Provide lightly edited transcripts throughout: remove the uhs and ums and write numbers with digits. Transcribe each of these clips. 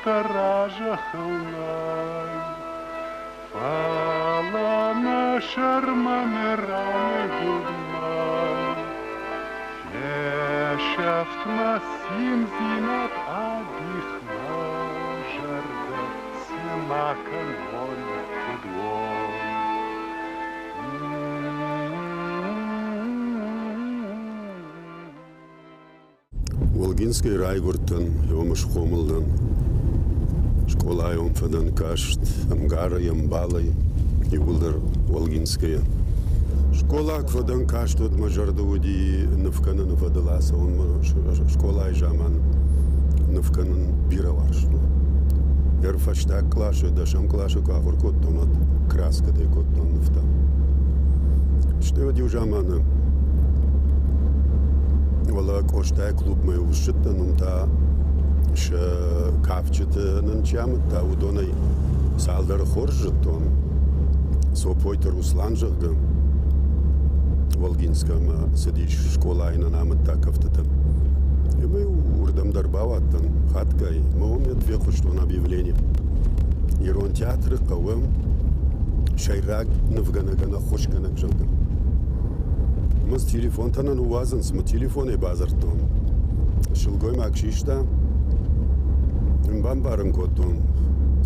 Зынаргъдӕр а зӕххыл нӕй. Фӕлӕ нӕ сӕрмӕ нӕ раныгуылд мӕй. Фесӕфт мӕ циндзинад, адих мӕ зӕрдӕ, цы ма кӕнон, куыд уон? Олгинскӕй райгуырдтӕн, ёмӕ схъомыл дӕн. Скъолайон фӕдӕн каст ӕмгарӕй, ӕмбалӕй, иууылдӕр Олгинскӕйӕ. Скъола куы фӕдӕн каст, уӕд мӕ зӕрды уыди ныв кӕныны фӕдыл ацӕуынмӕ. Скъолайы заман ныв кӕнын бирӕ уарзтон. Йӕ фӕстаг къласы, дӕсӕм къласы куы ахуыр кодтон, уӕд краскӕтӕй кодтон нывтӕ. Стӕй уӕд иу заманы уӕлӕ Къостайы клубмӕ ссыдтӕн, уым та сӕ кафджыты нын чи амыдта, уыдонӕй цалдӕр хорз зыдтон. Сопойты Руслан, зӕгъгӕ, Волгинскӕмӕ цыдис скъолайы нын амыдта кӕфтытӕ. Ӕмӕ уырдӕм дӕр бауадтӕн хатгай. Мӕ уым фехъуыстон объявление. Ирон театры хъӕуы сӕйраг нывгӕнӕгӕн ӕххуысгӕнӕг, зӕгъгӕ. Мӕ телефонтӕ нӕ ныууадзынц, мӕ телефонӕй бадзырдтон. Сылгоймаг систа, бамбарын кодтон,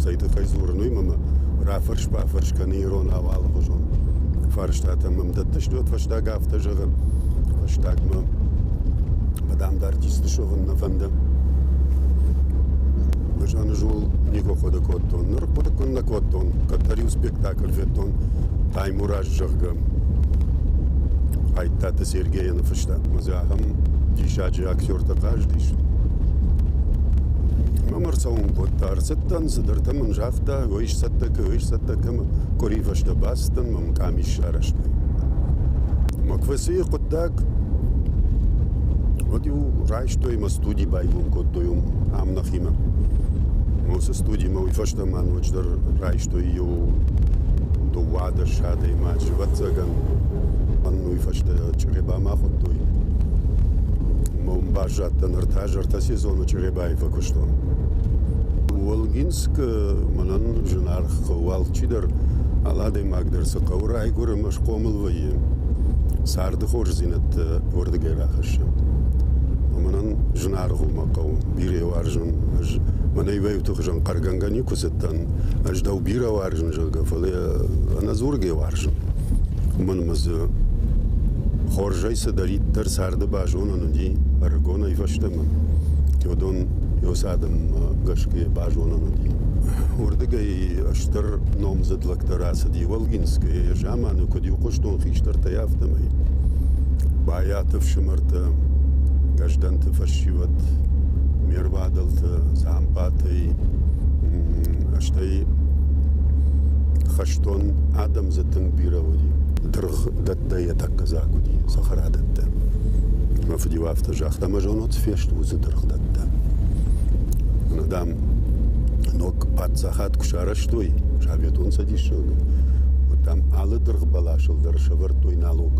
цӕй тыххӕй дзурын, уый мӕ рафӕрс-бафӕрс кӕны иронау алыхуызон фарстатӕ мӕм дӕттыс, уӕд фӕстаг афтӕ зӕгъы, фӕстагмӕ мадам дӕ артисты суӕвын нӕ фӕнды. Ӕз ӕнӕзул никуы хъуыды кодтон. Ныр хъуыды куыннӕ кодтон, кӕддӕр-иу спектакль федтон Таймураз, зӕгъгӕ, Хъайттаты Сергейы ныффыста. Ӕмӕ дзы ахӕм диссаджы актертӕ хъазыдис. Мӕм ӕрцӕуын кодта. Ӕрцыдтӕн, цыдӕртӕ мын загъта, ой сцӕттӕ кӕ, ой сцӕттӕ кӕ. Къуыри фӕстӕ бацыдтӕн, мӕм къамис сарӕзтой. Маквесийы хъуыддаг уӕд-иу райстой мӕ студи байгом кодтой уым, ам нӕхимӕ. Уыцы студимӕ уый фӕстӕ ма ноджыдӕр райстой иу 12 адӕймаджы, ӕвӕццӕгӕн. Мӕн уый фӕстӕ Чъребамӕ хуыдтой. Ӕмӕ уым баззадтӕн ӕртӕ сезоны Чъребайы фӕкуыстон. Волгинск мӕнӕн зынаргъ хъӕу, алчидӕр, алы адӕймаг дӕр цы хъӕуы райгуыры ӕмӕ схъомыл вӕййы, царды хорздзинӕдтӕ уырдыгӕй рахӕссы. Мӕнӕн зынаргъ у мӕ хъӕу, бирӕ уарзын. Ӕз мӕнӕй уӕйты хуызӕн хъӕргӕнгӕ никуы цыдтӕн. Ӕз дӕу бирӕ уарзын, зӕгъгӕ, фӕлӕ ӕнӕдзургӕ уарзын. Уымӕн ӕмӕ дзы хорзӕй цыдӕриддӕр царды базонӕн уыди ӕрыгонӕй фӕстӕмӕ, уыдон уыцы адӕммӕ гӕсгӕ базонӕн уыди. Уырдыгӕй стыр номдзыд лӕгтӕ рацыди Волгинскӕй, йӕ заманы куыд-иу хъуыстон хистӕртӕй, афтӕмӕй. Байаты ӕфсымӕртӕ, Гӕздӕнты фӕсивӕд, ме рвадӕлтӕ Дзампатӕй, стӕй хӕстон адӕм дзы тынг бирӕ уыди. Дыргъдӕттӕ йӕ тӕккӕ дзаг уыди, цӕхӕрадӕттӕ. Мӕ фыд-иу афтӕ загъта, мӕ зонот фесты уыцы дыргъдӕттӕ. Мӕнӕ, дам, ног паддзахад куы сарӕзтой, Советон Цӕдисы, уӕд, дам, алы дыргъ бӕласыл дӕр сӕвӕрдтой налог.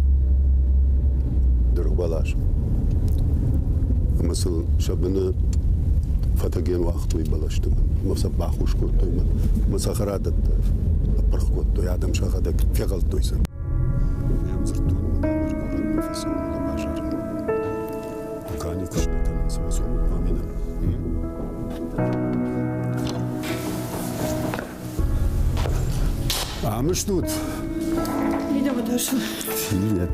Дыргъ бӕласыл. Ӕмӕ сыл сӕ быны фӕтӕген уагътой бӕлӕсты бын. Ӕмӕ сӕ бахус кодтой ӕмӕ цӕхӕрадӕттӕ ныппырх кодтой, адӕм сӕхӕдӕг фехӕлдтой сӕ. Йӕм дзырдтон, мадам ӕргорӕнмӕ фӕцӕуын ӕмӕ базармӕ. Дукани куыстмӕ кӕнынц ӕмӕ цомут маминӕ. Ам стут? Мидӕмӕ тӕрсын. Привет.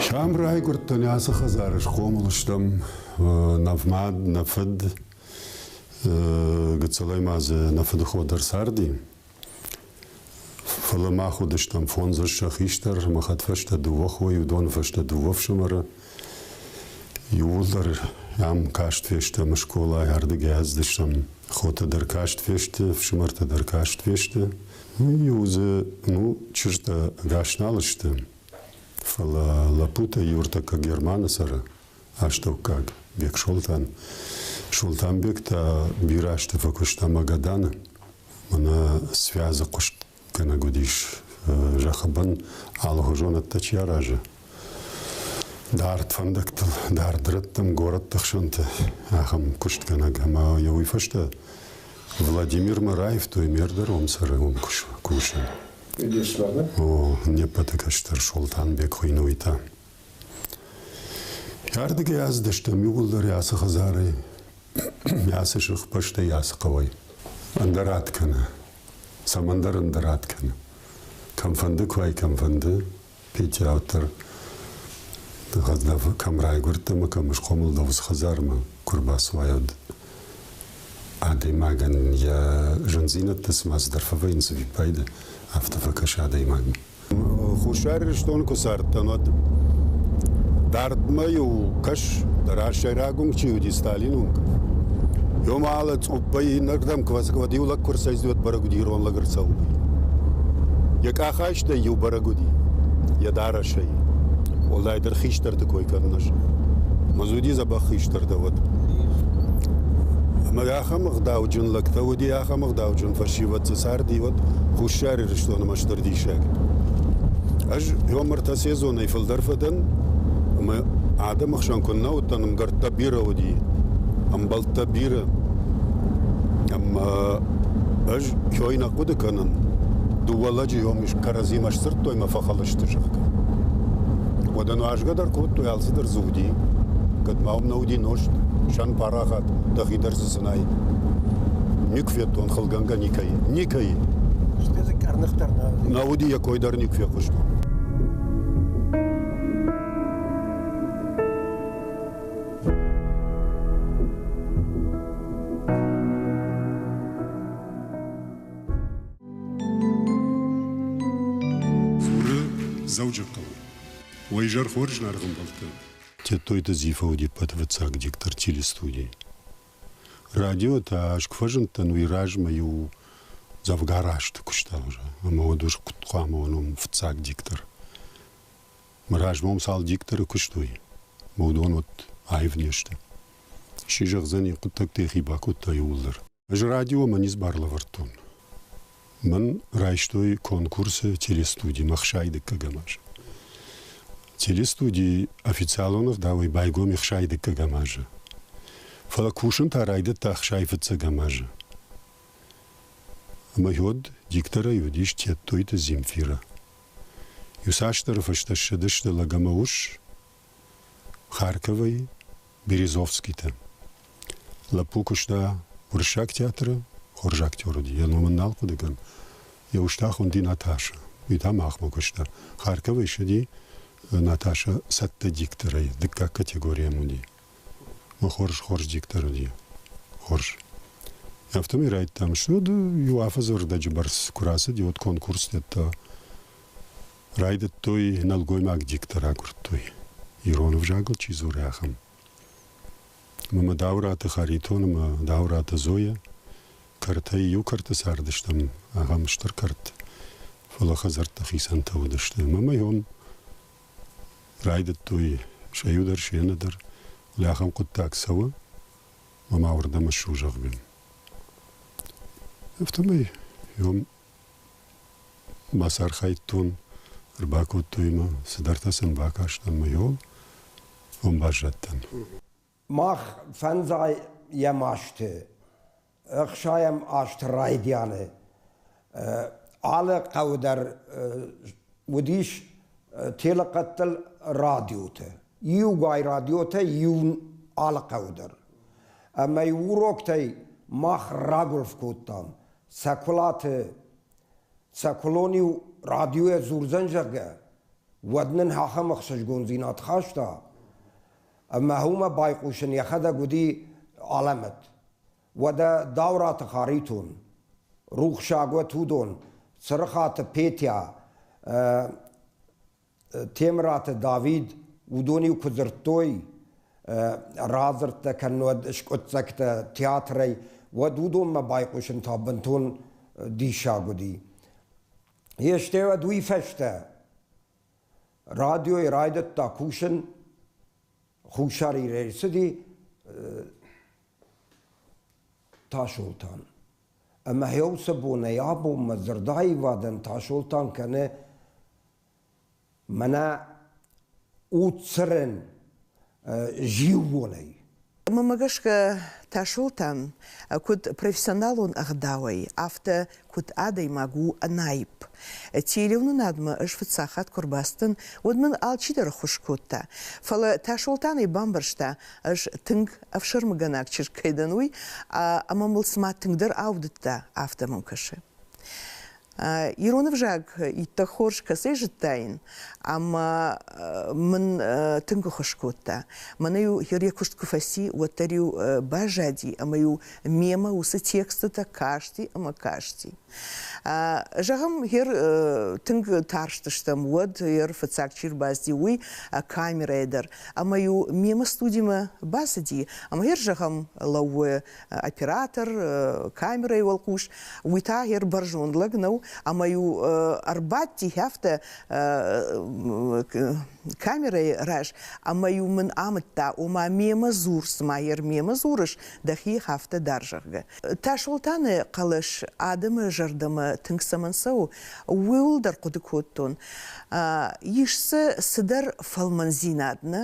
Сам райгуырдтӕн ацы хӕдзары схъомыл стӕм. Нӕ мад, нӕ фыд, гыццылӕй ма дзы нӕ фыдыхо дӕр царди. Фӕлӕ мах уыдыстӕм фондзы сӕ хистӕр, мӕ хӕдфӕстӕ дыууӕ хойы, уыдоны фӕстӕ дыууӕ фсымӕры. Иууылдӕр ам каст фестӕм скъолайы, ардыгӕй ацыдыстӕм. Хотӕ дӕр каст фесты, фсымӕртӕ дӕр каст фесты. Иу дзы, ну, чызджытӕ ӕгас нал сты, фӕлӕ лӕппутӕ иу ӕртӕккӕ Германы цӕры, астӕуккаг Бексолтан. Солтанбег та бирӕ азты фӕкуыста Магаданы. Мӕнӕ связы хъуыстгӕнӕг уыдис зӕххы бын алыхуызон ӕддӕ чи аразы. Дард фӕндӕгтыл, дард рӕттӕм, горӕтты хсӕнты ахӕм куыстгӕнӕг ӕмӕ йӕ уый фӕстӕ Владимирмӕ раивтой, ме рдӕрон цӕры уым кусы. О, не ппӕты кӕстӕр Солтанбег хуыйны уый та. Ардыгӕй ацыдыстӕм иууылдӕр ацы хӕдзарӕй, ацы сыхбӕстӕй, ацы хъӕуӕй. Ӕндӕр ад кӕны, цӕмӕндӕр ӕндӕр ад кӕны. Кӕмфӕнды куы уай, кӕмфӕнды, Петя уӕддӕр кӕм райгуырдтӕ ӕмӕ кӕм схъомыл дӕ, уыцы хӕдзармӕ куы рбацӕуай, уӕд адӕймагӕн йӕ зындзинӕдтӕ цыма цыдӕр фӕвӕййынц ӕвиппайды, афтӕ фӕкӕсы адӕймагмӕ. Хуссар Ирыстоны куы цардтӕн, уӕд дардмӕ-иу кӕс, дӕ раз сӕйраг уынг чи уыди, Сталин уынг. Ёмӕ алы цъуппӕй иннӕрдӕм куы уӕд иу лӕг куы рцӕйцыд, уӕд бӕрӕг уыди, ирон лӕг ӕрцӕуы. Йӕ къахайстӕй иу бӕрӕг уыди, йӕ дарӕсӕй. Уӕлдайдӕр хистӕрты кой кӕнын ӕз. Мӕ дзы уыди дзӕбӕх хистӕртӕ уӕд. Ӕмӕ ахӕм ӕгъдауджын лӕгтӕ уыди, ахӕм ӕгъдауджын фӕсивӕд дзы царди, уӕд Хуссар Ирыстоны мӕ стыр диссаг. Ӕз ӕртӕ сезонӕй фылдӕр фӕдӕн, ӕмӕ адӕмы хсӕн куы нӕ уыдтӕн, ӕмгӕрттӕ бирӕ уыди, ӕмбӕлттӕ бирӕ. Ӕмӕ ӕз кӕй нӕ хъуыды кӕнын, дыууӕ лӕджы йом кӕрӕдзимӕ сдзырдтой мӕ фӕхыл сты, зӕгъгӕ. Уӕдӕ нуазгӕ дӕр кодтой, алцыдӕр дзы уыди. Кӕд ма уым нӕ уыди нозт, сӕн парахат, дӕхи дӕр дзы цынай. Никуы федтон хылгӕнгӕ никӕй. Никӕй. Стӕй дзы къӕрных дӕр нӕ уыди. Нӕ уыди, йӕ кой дӕр никуы фехъуыстон. Дзуры Дзӕуджыхъӕуы. Уӕ изӕр хорз, зынаргъ ӕмбӕлттӕ! Тедтойты Зифа уыди ӕппӕты фыццаг диктор телестудийы. Радио та ӕз куы фӕзындтӕн, уый размӕ иу дзӕвгар азты куыста уже. Ӕмӕ уӕд уыз куыд хъуамӕ уон фыццаг диктор. Мӕ размӕ уым цал дикторы куыстой, ӕмӕ уыдон уӕд аив не сты. Чи зӕгъдзӕни, хъуыддӕгтӕ йӕхи бакодта иууылдӕр. Ӕз радиомӕ ницы бар лӕвӕрдтон. Мӕн райстой конкурсы телестудимӕ ӕхсай дыккӕгӕм азы. Телестуди официалон ӕгъдауӕй байгом 69-ӕм азы. Фӕлӕ кусын та райдыдта 65-ӕм азы. Ӕмӕ уӕд дикторӕй уыдис Тедтойты Земфирӕ. Иуцасдӕры фӕстӕ ссыдысты лӕг ӕмӕ ус Харьковӕй Березовскийтӕ. Лӕппу куыста уырыссаг театры, хорз актер уыди, йӕ ном ын нал хъуыды кӕн. Йӕ ус та хуынди Наташӕ. Уый та махмӕ куыста. Харьковӕй ссыди Наташӕ цӕттӕ дикторӕй, дыккаг категорийӕм уыди. Мӕ хорз, хорз диктор уыди. Хорз. Афтӕмӕй райдыдтам. Уӕд иу афӕдзы ӕрдӕджы бӕрц куы рацыди, уӕд конкурс дӕтта. Райдыдтой нӕлгоймаг диктор агуырдтой. Ирон ӕвзагыл чи дзуры, ахӕм. Ӕмӕ Дауыраты Харитон ӕмӕ Дауыраты Зоя кӕртӕй иу кӕрты цардыстӕм, ахӕм стыр кӕрт, фӕлӕ хӕдзӕрттӕ хицӕнтӕ уыдысты. Ӕмӕ мӕ райдыдтой сӕ иу дӕр, се ннӕ дӕр, фӕлӕ ахӕм хъуыддаг цӕуы, ӕмӕ ма уырдӕм ссу, зӕгъгӕ. Афтӕмӕй бацархайдтон, ӕрбакодтой мӕ, цыдӕртӕ сын бакастӕн мӕ уым баззадтӕн. Мах фӕндзайӕм азты, ӕхсайӕм азты райдианы алы хъӕуы дӕр уыдис телехъӕдтыл радиотӕ. Иугай радиотӕ иу алы хъӕуы дӕр. Ӕмӕ уроктӕй мах рагуылф кодтам. Цӕкуылаты Цӕкуылон-иу радиойӕ дзурдзӕн, зӕгъгӕ, уӕд нын ахӕм ӕхсызгондзинад хаста, ӕмӕ уымӕ байхъусын йӕхӕдӕг уыди алӕмӕт. Уӕдӕ Даураты Харитон, рухсаг уӕд уыдон, Цырыхаты Петя, Темыраты Давид, уыдон-иу куы дзырдтой радзырдтӕ кӕннод скъуыддзӕгтӕ театрӕй, уӕд уыдонмӕ байхъусын та бынтон диссаг уыди. Йе стӕй уӕд уый фӕстӕ радиойы райдыдта кусын, Хуссар Ирӕй ӕрцыди Тасолтан. Ӕмӕ уыцы бонӕй абонмӕ дзырдаивадӕн Тасолтан кӕны мӕнӕ Удцырын зиууонӕй. Мӕнмӕ гӕсгӕ, Тасолтан, куыд профессионалон ӕгъдауӕй, афтӕ куыд адӕймаг у ӕнаипп. Телеуынынадмӕ ӕз фыццаг хатт куы ӕрбацыдтӕн, уӕд мын алчидӕр ӕххуыс кодта. Фӕлӕ Тасолтан ӕй бамбӕрста, ӕз тынг ӕфсӕрмыгӕнаг чызг кӕй дӕн, уый, ӕмӕ мыл цыма тынгдӕр аудыдта, афтӕ мӕм кӕсы. Ирон ӕвзаг иттӕг хорз кӕцӕй зыдтаин, ӕмӕ мын тынг ӕххуыс кодта. Мӕнӕ-иу йӕ куыст куы фӕци, уӕддӕр-иу баззади ӕмӕ-иу мемӕ уыцы текстытӕ касти ӕмӕ касти. Зӕгъӕм, гъер тынг тарстыстӕм, уӕд гъер фыццаг чи рбацыди, уый камерӕйӕ дӕр. Ӕмӕ-иу мемӕ студимӕ бацыди, ӕмӕ гъер, зӕгъӕм, лӕууы оператор, камерӕйы уӕлхъус, уый та гъер бӕрзонд лӕг нӕу, ӕмӕ-иу ӕрбадти афтӕ камерӕйы раз, ӕмӕ-иу мын амыдта, ома мемӕ дзур, цыма йер мемӕ дзурыс, дӕхи афтӕ дар, зӕгъгӕ. Тасолтаны хъӕлӕс адӕмы зӕрдӕмӕ тынг цӕмӕн цӕуы, ууыл дӕр хъуыды кодтон. Ис дзы цыдӕр фӕлмӕндзинад, нӕ?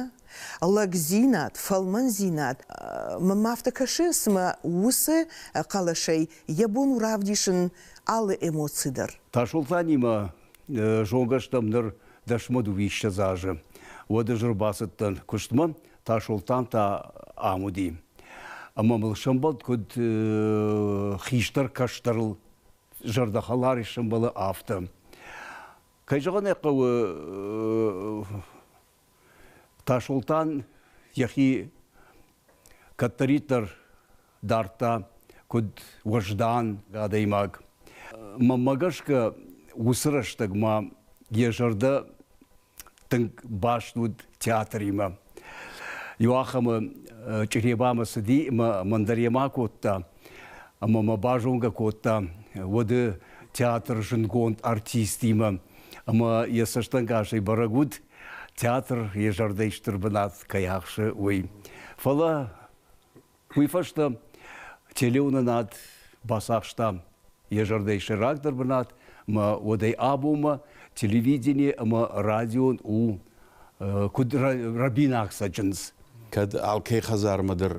Лӕгдзинад, фӕлмӕндзинад. Мӕнмӕ афтӕ кӕсы, цыма уыцы хъӕлӕсӕй йӕ бон у равдисын алы эмоци дӕр. Тасолтанимӕ зонгӕ стӕм ныр дӕсмӕ дыууиссӕдз азы. Уӕд ӕз ӕрбацыдтӕн куыстмӕ, Тасолтан та ам уыди. Ӕмӕ мыл сӕмбӕлд куыд хистӕр кӕстӕрыл зӕрдӕхӕларӕй сӕмбӕлы, афтӕ. Кӕй зӕгъын ӕй хъӕуы, Тасолтан йӕхи кӕддӕриддӕр дардта куыд уӕздан адӕймаг. Мӕнмӕ гӕсгӕ, уыцы рӕстӕг ма йӕ зӕрдӕ тынг баст уыд театримӕ. Иуахӕмы Чъребамӕ цыди ӕмӕ мӕн дӕр йемӕ акодта ӕмӕ мӕ базонгӕ кодта уӕды театры зындгонд артистимӕ. Ӕмӕ йӕ цӕстӕнгасӕй бӕрӕг уыд, театр йӕ зӕрдӕйы стыр бынат кӕй ахсы, уый. Фӕлӕ уый фӕстӕ телеуынынад бацахста йӕ зӕрдӕйы сӕйрагдӕр бынат ӕмӕ уӕдӕй абонмӕ телевидени ӕмӕ радион у куыд рӕбинаг цӕджындз. Кӕд алкӕй хӕдзармӕ дӕр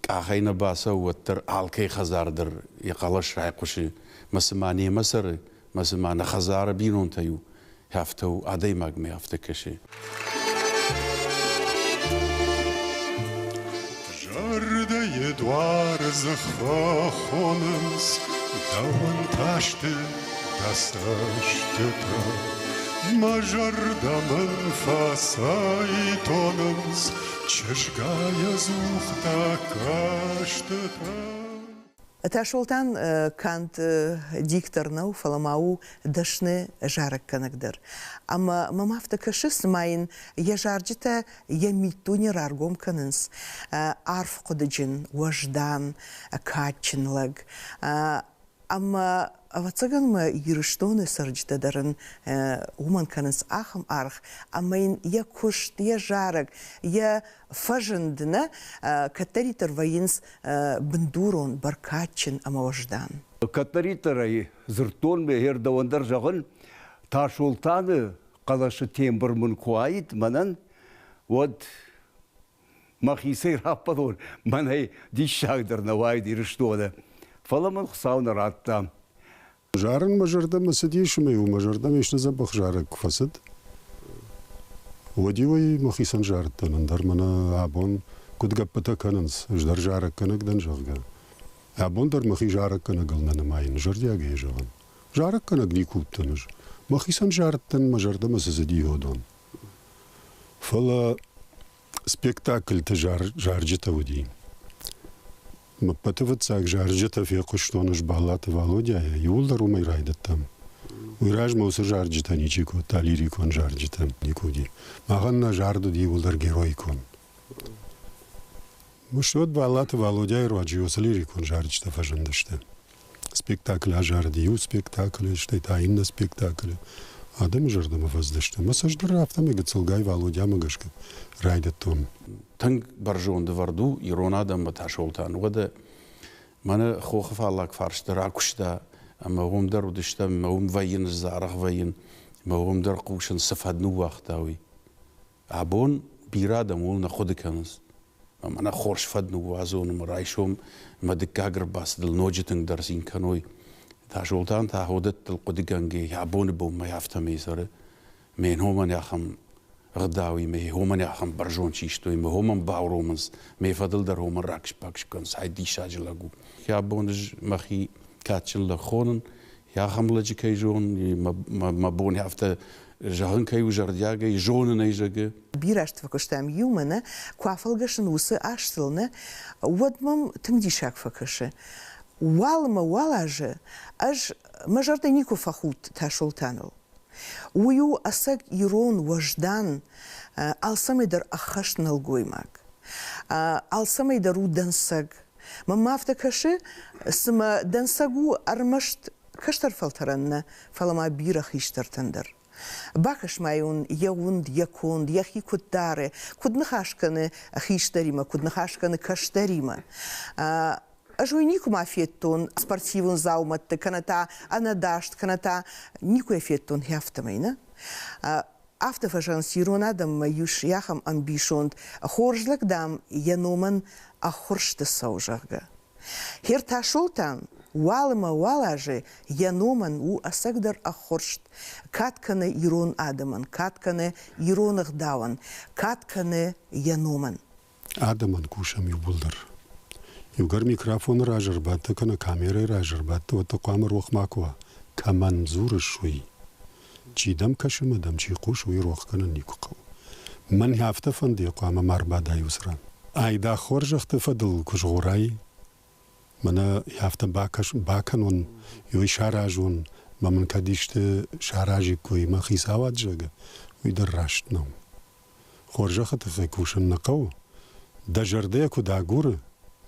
къахӕй нӕ бацӕуы, уӕддӕр алкӕй хӕдзар дӕр йӕ хъӕлӕс райхъуысы, мӕ цыма немӕ цӕры, мӕ цыма нӕ хӕдзары бинонтӕй у, афтӕ у, адӕймагмӕ афтӕ кӕсы. Зӕрдӕйы дуары дзых фӕхонынц, дӕуӕн та сты дӕ цӕстытӕ. Мӕ зӕрдӕ мын фӕцӕйтонынц чызгайӕ дзух дӕ кӕстытӕ. Тасолтан канд диктор нӕу, фӕлӕ ма у дӕсны зарӕггӕнӕг дӕр. Ӕмӕ мӕм афтӕ кӕсы, цыма йын йӕ зарджытӕ йӕ миддуне раргом кӕнынц. Арф хъуыдыджын, уӕздан, кадджын лӕг. Ӕмӕ, ӕвӕццӕгӕн мӕ Ирыстоны цӕрджытӕ дӕр ын уымӕн кӕнынц ахӕм аргъ, ӕмӕ йын йӕ куыст, йӕ зарӕг, йӕ фӕзынд нӕ кӕддӕриддӕр вӕййынц бындурон, бӕркадджын ӕмӕ уӕздан. Кӕддӕриддӕр ӕй дзырдтон ме дӕуӕн дӕр зӕгъын, Тасолтаны хъӕлӕсы тембр мын куы уаид мӕнӕн, уӕд мӕхицӕй раппӕлон, мӕнӕй диссагдӕр нӕ уаид Ирыстоны. Фӕлӕ мын Хуыцау нӕ радта. Зарын мӕ зӕрдӕмӕ цыдис ӕмӕ-иу мӕ зӕрдӕмӕ исты дзӕбӕх зарӕг куы фӕцыд, уӕд-иу ӕй мӕхицӕн зарыдтӕн, ӕндӕр мӕнӕ абон куыд гӕппытӕ кӕнынц, ӕз дӕр зарӕггӕнӕг дӕн, зӕгъгӕ. Абон дӕр мӕхи зарӕггӕнӕгыл нӕ нымайын, зӕрдиагӕй зӕгъын. Зарӕггӕнӕг никуы уыдтӕн ӕз. Мӕхицӕн зарыдтӕн, мӕ зӕрдӕмӕ цы цыди, уыдон. Фӕлӕ спектакльты зарджытӕ уыди. Ӕппӕты фыццаг зарджытӕ фехъуыстон ӕз Баллаты Валодяйӕ, иууылдӕр уымӕй райдыдтам. Уый размӕ уыцы зарджытӕ ничи кодта, лирикон зарджытӕ никуы уыди. Махӕн нӕ зард уыди иууылдӕр героикон. Уӕд Баллаты Валодяйы руаджы уыцы лирикон зарджытӕ фӕзындысты. Спектакль азарыди иу спектаклы, стӕй та иннӕ спектаклы. Адӕмы зӕрдӕмӕ фӕцыдысты. Ӕмӕ сӕ ӕз дӕр афтӕмӕй гыццылгай Валодямӕ гӕсгӕ райдыдтон. Тынг бӕрзонд ӕвӕрд у ирон адӕммӕ Тасолтан. Уӕдӕ мӕнӕ хохы фаллаг фарс дӕр акуыста ӕмӕ уым дӕр уыдыстӕм, ӕмӕ уым вӕййын, ӕз дзы арӕх вӕййын, ӕмӕ уым дӕр хъусын, цы фӕд ныууагъта, уый. Абон бирӕ адӕм ууыл нӕ хъуыды кӕнынц. Ӕмӕ нӕ хорз фӕд ныууадзон ӕмӕ райсом мӕ дыккаг ӕрбацыдыл ноджы тынгдӕр цин кӕной. Тасолтан та уыдӕттыл хъуыдыгӕнгӕ абоны бонмӕ афтӕмӕй цӕры. Ме номӕн ахӕм ӕгъдауи, ме хомӕн ахӕм бӕрзонд систой, ме хомӕн бауромынц, ме фӕдыл дӕр хомӕн ракс-бакс кӕнынц, ай диссаджы лӕг у. Абон ӕз мӕхи кадджын лӕг хонын, ахӕм лӕджы кӕй зонын, мӕ бон афтӕ зӕгъын кӕй у зӕрдиагӕй, зонын ӕй зӕгъы. Бирӕ азты фӕкуыстам иумӕ, нӕ, куы афӕлгӕсын уыцы азтыл, нӕ, уӕд мӕм тынг диссаг фӕкӕсы. Уал ӕмӕ уал азы ӕз мӕ зӕрдӕ никуы фӕхудт Тасолтаныл. Уый у ӕцӕг ирон уӕздан, алцӕмӕй дӕр ӕххӕст нӕлгоймаг. Алцӕмӕй дӕр у дӕнцӕг. Мӕнмӕ афтӕ кӕсы, цыма дӕнцӕг у ӕрмӕст кӕстӕр фӕлтӕрӕн нӕ, фӕлӕ ма бирӕ хистӕртӕн дӕр. Бакӕс-ма йын йӕ уынд, йӕ конд, йӕхи куыд дары, куыд ныхас кӕны хистӕримӕ, куыд ныхас кӕны кӕстӕримӕ. Ӕз уый никуыма федтон спортивон дзаумӕтты, кӕнӕ та ӕнӕдаст, кӕнӕ та никуы йӕ федтон афтӕмӕй, нӕ? Афтӕ фӕзӕгъынц ирон адӕммӕ ис ахӕм ӕмбисонд, хорз лӕг, дам, йӕ номӕн ӕххуырсты цӕуы, зӕгъгӕ. Хертасолтан уал ӕмӕ уал азы йӕ номӕн у ӕцӕгдӕр ӕххуырст, кад кӕны ирон адӕмӕн, кад кӕны ирон ӕгъдауӕн, кад кӕны йӕ номӕн. Адӕмӕн кусӕм иууылдӕр. Иугӕр микрофоны раз ӕрбадтӕ кӕнӕ камерӕйы раз ӕрбадтӕ, уӕд дӕ хъуамӕ рох макуы уа, кӕмӕн дзурыс, уый. Чи дӕм кӕсы ӕмӕ дӕм чи хъусы, уый рох кӕнын никуы хъӕуы. Мӕн афтӕ фӕнды, хъуамӕ ма рбадай уыцы ран. Айдагъ хорзӕхты фӕдыл куы згъорай, мӕнӕ афтӕ бакӕнон, уый саразон, мӕ мын кӕд исты саразиккой мӕ хицауад, зӕгъгӕ, уый дӕр раст нӕу. Хорзӕхы тыххӕй кусын нӕ хъӕуы. Дӕ зӕрдӕ йӕ куыд агуры,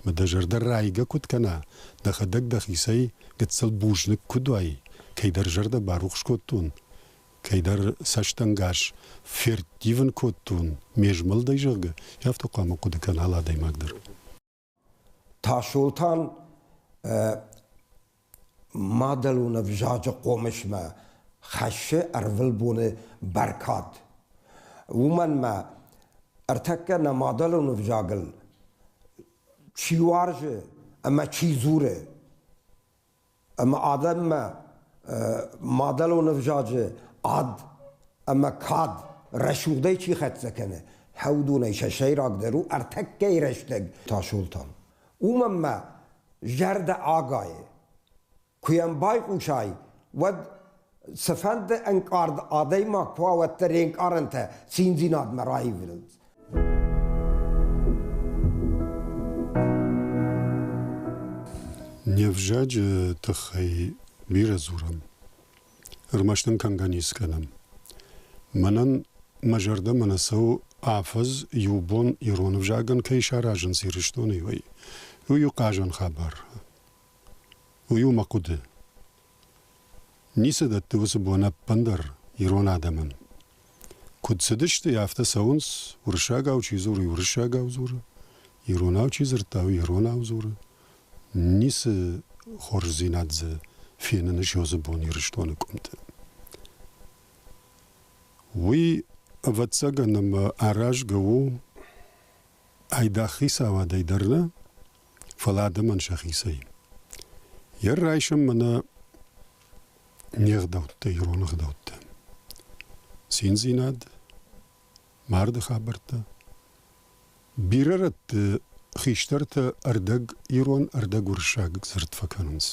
мӕ дӕ зӕрдӕ райгӕ куыд кӕна, дӕхӕдӕг дӕхицӕй гыццыл бузныг куыд уай, кӕйдӕр зӕрдӕ барухс кодтон, кӕйдӕр цӕстӕнгас ферттивын кодтон ме змӕлдӕй, зӕгъгӕ, афтӕ хъуамӕ хъуыды кӕна алы адӕймаг дӕр. Тасолтан мадӕлон ӕвзаджы хъомысмӕ хӕссы ӕрвылбоны бӕркад. Уымӕн ма ӕртӕккӕ нӕ мадӕлон ӕвзагыл чи уарзы ӕмӕ чи дзуры, ӕмӕ адӕммӕ мадӕлон ӕвзаджы ад ӕмӕ кад рӕсугъдӕй чи хӕццӕ кӕны, уыдонӕй сӕ сӕйрагдӕр у ӕртӕккӕйы рӕстӕг Тасолтан. Уымӕн ма зӕрдӕ агайы. Куы йӕм байхъусай, уӕд цыфӕнды ӕнкъард адӕймаг куы уа, уӕддӕр йе нкъарӕнтӕ циндзинадмӕ раивылынц. Не взаджы тыххӕй бирӕ дзурӕм, ӕрмӕст ын кӕнгӕ ницы кӕнӕм. Мӕнӕн мӕ зӕрдӕмӕ нӕ цӕуы афӕдз иу бон ирон ӕвзагӕн кӕй саразынц Ирыстоны, уый. Уый у хъазӕн хабар. Уый у мӕ хъуыды. Ницы дӕтты уыцы бон ӕппындӕр ирон адӕмӕн. Куыд цыдысты, афтӕ цӕуынц, уырыссагау чи дзуры, уырыссагау дзуры, иронау чи дзырдта, уый иронау дзуры. Ницы хорздзинад дзы фенын ис уыцы бон Ирыстоны къуымты. Уый, ӕвӕццӕгӕн, ӕмӕ аразгӕ у айдагъ хицауадӕй дӕр нӕ, фӕлӕ адӕмӕн сӕхицӕй. Йӕ райсом мӕнӕ не гъдӕуттӕ, ирон ӕгъдӕуттӕ. Циндзинад, марды хабӕрттӕ. Бирӕ рӕтты хистӕртӕ ӕрдӕг ирон, ӕрдӕг уырыссаг дзырд фӕкӕнынц.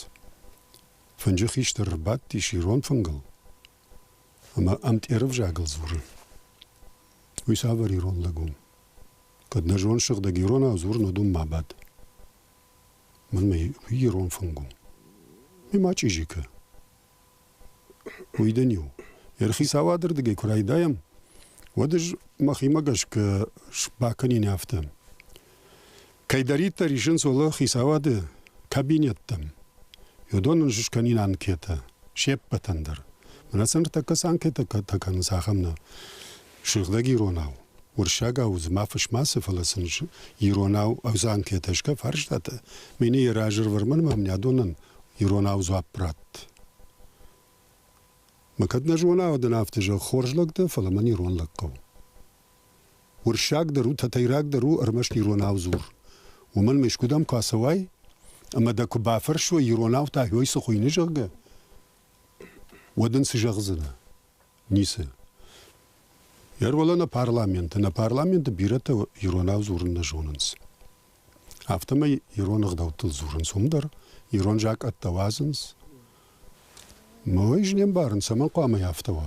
Фынджы хистӕр ӕрбадтис ирон фынгыл ӕмӕ ӕмтъеры взагыл дзуры. Уый цавӕр ирон лӕг у? Кӕд нӕ зон сыгъдӕг иронау дзурын, уӕд уым ма бад. Мӕнмӕ уый ирон фынг у. Уый ма чъизи кӕ. Уый дын иу. Ӕрхицауады рдыгӕй куы райдайӕм, уӕд ӕз мӕхимӕ гӕсгӕ бакӕнин афтӕ. Кӕйдӕриддӕр исынц уӕлӕ хицауады кабинеттӕм, уыдон ын скӕнин анкетӕ се ппӕтӕн дӕр. Мӕнӕ сӕ ныртӕккӕ цы анкетӕ кӕнынц, ахӕм нӕ. Сыгъдӕг иронау, уырыссагау дзы ма фыс ма цы, фӕлӕ сын иронау ӕз анкетӕ скӕ фарстатӕ, мӕнӕ йӕ разы ӕрвӕрмӕн мӕм адонӕн иронау дзуапп ратт. Мӕ кӕд нӕ зона, уӕд ын афтӕ зӕгъ, хорз лӕг дӕ, фӕлӕ мӕн ирон лӕг хъӕуы. Уырыссаг дӕр у, тӕтӕйраг дӕр у, ӕрмӕст иронау дзур. Уымӕн ме искуыдӕм куы ацӕуай, ӕмӕ дӕ куы бафӕрсой, иронау та ой цы хуыйны, зӕгъгӕ, уӕд ын цы зӕгъдзынӕ? Ницы. Ӕруӕлӕ нӕ парламенты. Нӕ парламенты бирӕтӕ иронау дзурын нӕ зонынц. Афтӕмӕй ирон ӕгъдӕуттыл дзурынц уым дӕр, ирон закъӕттӕ уадзынц. Мӕ ӕз не мбарын, цӕмӕн хъуамӕ афтӕ уа.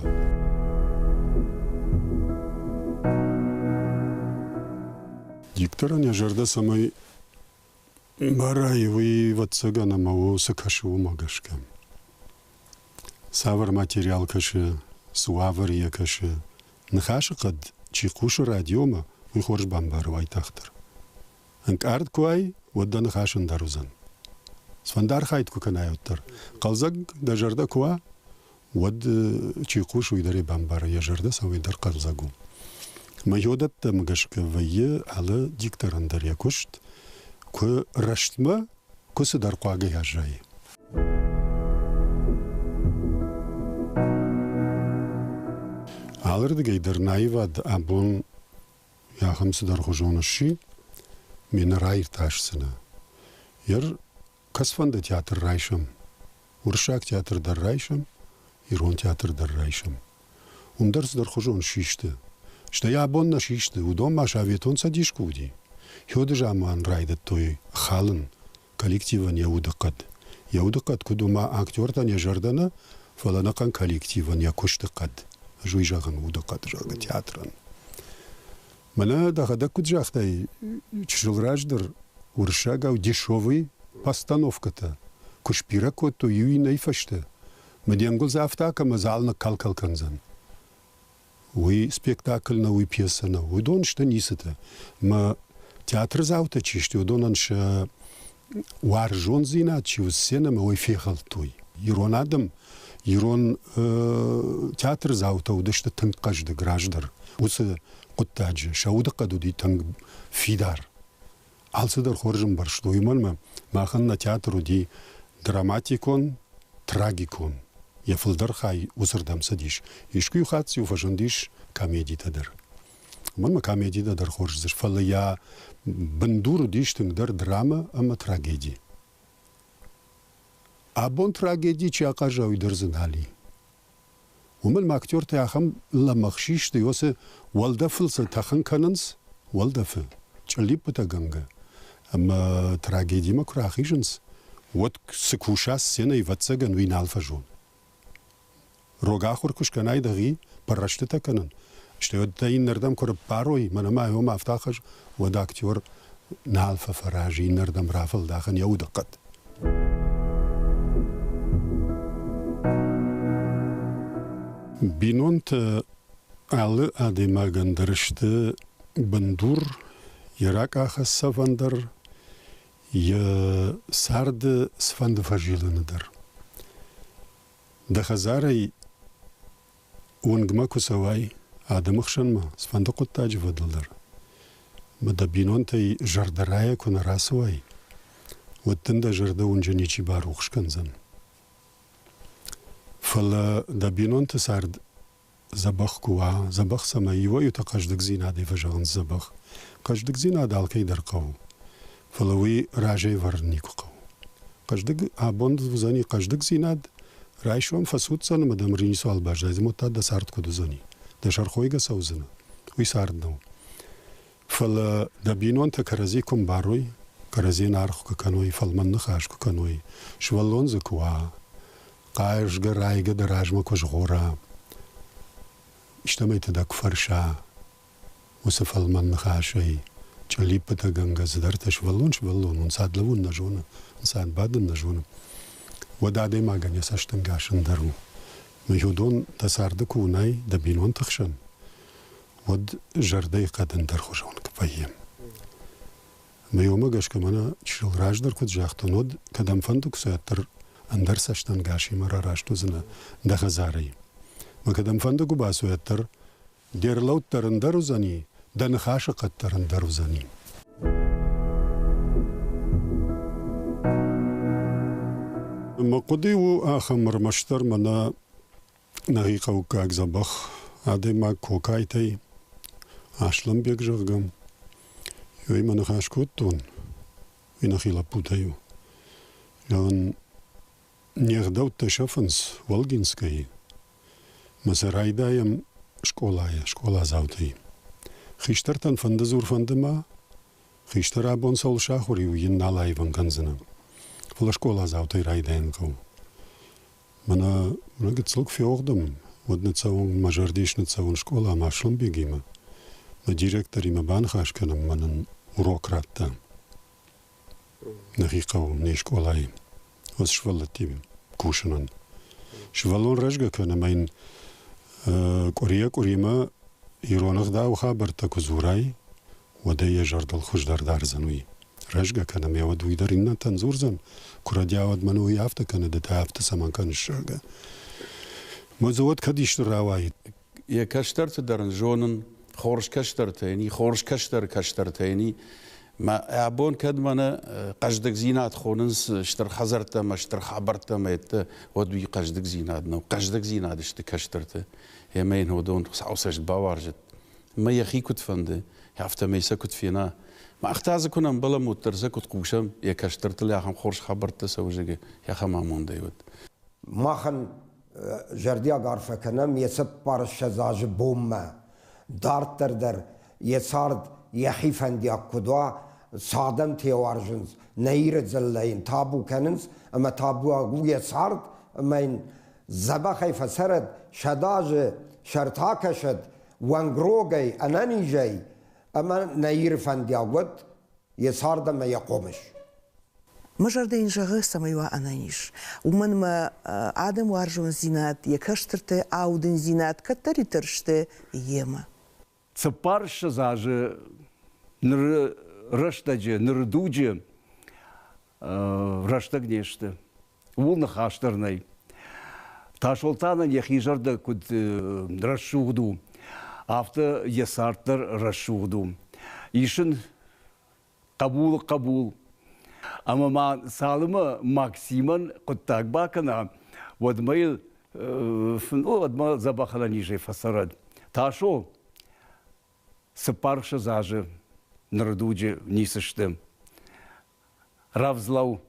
Дикторӕн йӕ зӕрдӕ цӕмӕй барайы, уый, ӕвӕццӕгӕн, ӕмӕ у, цы кӕсы, уымӕ гӕсгӕ. Цавӕр материал кӕсы, цы уавӕры йӕ кӕсы, ныхасы хъӕд чи хъусы радиомӕ, уый хорз бамбары уайтагъддӕр. Ӕнкъард куы уай, уӕд дӕ ныхас ӕндӕр уыдзӕн. Цыфӕнды архайд куы кӕнай, уӕддӕр. Хъӕлдзӕг дӕ зӕрдӕ куы уа, уӕд чи хъусы, уый дӕр ӕй бамбары, йӕ зӕрдӕ цӕуӕй дӕр хъӕлдзӕг у. Мӕ йодӕттӕм гӕсгӕ вӕййы алы дикторӕн дӕр йӕ куыст, куы рӕстмӕ, куы цыдӕр хъуагӕй аззайы. Алырдыгӕй дӕр нӕ аивад абон ахӕм цыдӕрхуызон сси, ме нӕ раиртасдзынӕ. Ер кӕцыфӕнды театр райсӕм, уырыссаг театр дӕр райсӕм, ирон театр дӕр райсӕм. Уым дӕр цыдӕрхуызон систы. Стӕй абон нӕ систы, уыдон ма Советон Цӕдис куы уыди. Хёды заман райдыдтой хӕлын коллективӕн йӕ удыхъӕд. Йӕ удыхъӕд куыд у, ма актертӕн йӕ зӕрдӕ нӕ, фӕлӕ ӕнӕхъӕн коллективӕн йӕ куысты хъӕд. Ӕз уый зӕгъын удыхъӕд, зӕгъгӕ, театрӕн. Мӕнӕ дӕхӕдӕг куыд загътай, чысыл раздӕр уырыссагау дешевый постановкӕтӕ куы сбирӕ кодтой иу иннӕйы фӕстӕ, мӕ де нгуылдз афтӕ акӕ зал ныккӕл-кӕл кӕндзӕн. Уый спектакль нӕ, уый пьесӕ нӕ. Уыдон сты ницытӕ. Мӕ театрдзаутӕ чи сты, уыдонӕн сӕ уарзондзинад чи уыд сценӕмӕ, уый фехӕлдтой. Ирон адӕм, ирон театрдзаутӕ уыдысты тынг хъӕздыг раздӕр уыцы хъуыддаджы. Сӕ удыхъӕд уыди тынг фидар. Алцыдӕр хорз ӕмбӕрстой, уымӕн ӕмӕ махӕн нӕ театр уыди драматикон, трагикон. Йӕ фылдӕр хай уыцырдӕм цыдис. Искуы-иу хатт-иу фӕзындис комедитӕ дӕр. Уымӕн ӕмӕ комедитӕ дӕр хорз уыдис, фӕлӕ йӕ бындур уыдис тынгдӕр драмӕ ӕмӕ трагеди. Абон трагеди чи ахъаза, уый дӕр дзы нал и. Уымӕн ма актертӕ ахӕм лӕмӕгъ систы, уыцы уӕлдӕфыл сӕ тӕхын кӕнынц, уӕлдӕфы, чъыллиппытӕгӕнгӕ. Ӕмӕ трагедимӕ куы рахизынц, уӕд цы куса сценӕйы, ӕвӕццӕгӕн, уый нал фӕзоны. Рог ахуыр куы скӕнай дӕхи, пӕррӕстытӕ кӕнын, стӕй уӕд дӕ иннӕрдӕм куы рыппарой, мӕнӕ ма уым афтӕ ахӕсс, уӕд актер нал фӕфӕразы иннӕрдӕм рафӕлдахын йӕ удыхъӕд. Бинонтӕ алы адӕймагӕн дӕр сты бындур, йӕ ракъахӕссӕвӕн дӕр, йӕ царды цыфӕнды фӕзилӕны дӕр. Дӕ хӕдзарӕй Уынгмӕ куы цӕуай, адӕмы хсӕнмӕ, цыфӕнды хъуыддаджы фӕдыл дӕр, ӕмӕ дӕ бинонтӕй зӕрдӕрайӕ куы нӕ рацӕуай, уӕд дын дӕ зӕрдӕ уынджы ничи барухс кӕндзӕн. Фӕлӕ дӕ бинонты цард дзӕбӕх куы уа, дзӕбӕх цӕмӕй иуӕй-иутӕ хъӕздыгдзинадӕй фӕзӕгъынц дзӕбӕх. Хъӕздыгдзинад алкӕй дӕр хъӕуы, фӕлӕ уый разӕй вӕрын никуы хъӕуы. Хъӕздыг абон уыдзӕни хъӕздыгдзинад, райсом фӕцуддзӕн ӕмӕ дӕм ницуал баззайдзӕн, уӕд та дӕ цард куыд уыдзӕни? Дӕ сӕрхойгӕ цӕудзынӕ? Уый цард нӕу. Фӕлӕ дӕ бинонтӕ кӕрӕдзи куы мбарой, кӕрӕдзийӕн аргъ куы кӕной, фӕлмӕн ныхас куы кӕной, сывӕллон дзы куы уа, хъазгӕ, райгӕ дӕ размӕ куы згъора, истӕмӕйты дӕ куы фӕрса, уыцы фӕлмӕн ныхасӕй, чъыллиппытӕгӕнгӕ цыдӕртӕ сывӕллон сывӕллон ӕнцад лӕууын нӕ зоны, ӕнцад бадын нӕ зоны, уӕд адӕймагӕн йӕ цӕстӕнгас ӕндӕр у. Мӕ уыдон дӕ царды куы уынай дӕ бинонты хсӕн, уӕд зӕрдӕйы хъӕд ӕндӕрхуызон вӕййы. Мӕ уымӕ гӕсгӕ мӕнӕ чысыл раздӕр куыд загътон, уӕд кӕдӕмфӕнды куы цӕуӕддӕр ӕндӕр цӕстӕнгасимӕ рараст уыдзынӕ дӕ хӕдзарӕй. Мӕ кӕдӕмфӕнды куы бацӕуӕддӕр Де рлӕуд дӕр ӕндӕр уыдзӕни, дӕ ныхасы хъӕд дӕр ӕндӕр уыдзӕни. Мӕ хъуыды у ахӕм, ӕрмӕстдӕр мӕнӕ нӕхи хъӕуккаг дзӕбӕх адӕймаг Кокайтӕй. Аслӕнбег, зӕгъгӕ, йоимӕ ныхас кодтон, уый нӕхи лӕппутӕй у. Зӕгъын, не гъдӕуттӕ сӕфынц Волгинскӕйы, мӕ сӕ райдайӕм скъолайӕ, скъоладзаутӕй. Хистӕртӕн фӕнды дзур, фӕнды ма, хистӕр абон цӕуыл сахуыр и, уый йын нал аивын кӕндзынӕ. Фӕлӕ скъоладзаутӕй райдайын хъӕуы. Мӕнӕ мӕ гыццыл куы феуӕгъдӕм, уӕд ныццӕуон, мӕ зӕрды ис ныццӕуон скъоламӕ Аслӕнбегимӕ. Мӕ директоримӕ баныхас кӕнӕм, мӕ нын урок радта. Нӕхи хъӕуы, не скъолайы. Уӕд сывӕллӕттимӕ кусынӕн. Сывӕллон рӕзгӕ кӕны ӕмӕ йын къуырийӕ-къуыримӕ ирон ӕгъдауы хабӕрттӕ куы дзурай, уӕд ӕй йӕ зӕрдыл хуыздӕр дардзӕн уый. Рӕзгӕ кӕнӕм, йӕ уӕд уый дӕр иннӕтӕн дзурдзӕн, куы рӕдиа, уӕд мӕн уый афтӕ кӕны, ды та афтӕ цӕмӕн кӕныс, зӕгъгӕ. Мӕ дзы уӕд кӕд исты рауайы. Йӕ кӕстӕрты дӕр ын зонын, хорз кӕстӕртӕ йын и, хорз кӕстӕр кӕстӕртӕ йын и. Мӕ абон кӕд мӕнӕ хъӕздыгдзинад хонынц стыр хӕдзӕрттӕ ӕмӕ стыр хабӕрттӕ ӕмӕ йедтӕ, уӕд уый хъӕздыгдзинад нӕу. Хъӕздыгдзинад сты кӕстӕрты. Ӕмӕ йын уыдон Хуыцау цӕст бауарзӕд. Мӕ йӕхи куыд фӕнды, афтӕмӕй сӕ куыд фена. Мах та дзы куы нӕ ӕмбӕлӕм, уӕддӕр сӕ куыд хъусӕм, йӕ кӕстӕртыл ахӕм хорз хабӕрттӕ цӕуы, зӕгъы, ахӕм амондӕй уӕд. Махӕн зӕрдиаг арфӕ кӕнӕм йӕ 24 азы бонмӕ. Дарддӕр дӕр йӕ цард йӕхи фӕндиаг куыд уа, цы адӕмтӕ йӕ уарзынц, нӕ Иры дзыллӕ йын табу кӕнынц ӕмӕ табуаг у йӕ цард ӕмӕ йын дзӕбӕхӕй фӕцӕрӕд, 100 азы сӕрты акӕсӕд, уӕнгрогӕй, ӕнӕнизӕй ӕмӕ нӕ Иры фӕндиаг уӕд йӕ цард ӕмӕ йӕ хъомыс. Мӕ зӕрдӕ йын зӕгъы, цӕмӕй уа ӕнӕниз. Уымӕн ӕмӕ адӕм уарзондзинад, йӕ кӕстӕрты аудындзинад кӕддӕриддӕр сты йемӕ. 24 азы ныры рӕстӕджы, ныры дуджы рӕстӕг не сты. Ууыл ныхас дӕр нӕй. Тасолтанӕн йӕхи зӕрдӕ куыд рӕсугъд у, афтӕ йӕ цард дӕр рӕсугъд у. Ис ын хъӕбулы хъӕбул. Ӕмӕ ма цалынмӕ Максимӕн хъуыддаг бакӕна, уӕдмӕ йыл уӕдмӕ дзӕбӕх ӕнӕнизӕй фӕцӕрӕд. Тасо, 24 азы ныры дуджы ницы сты. Рӕвдз лӕуу.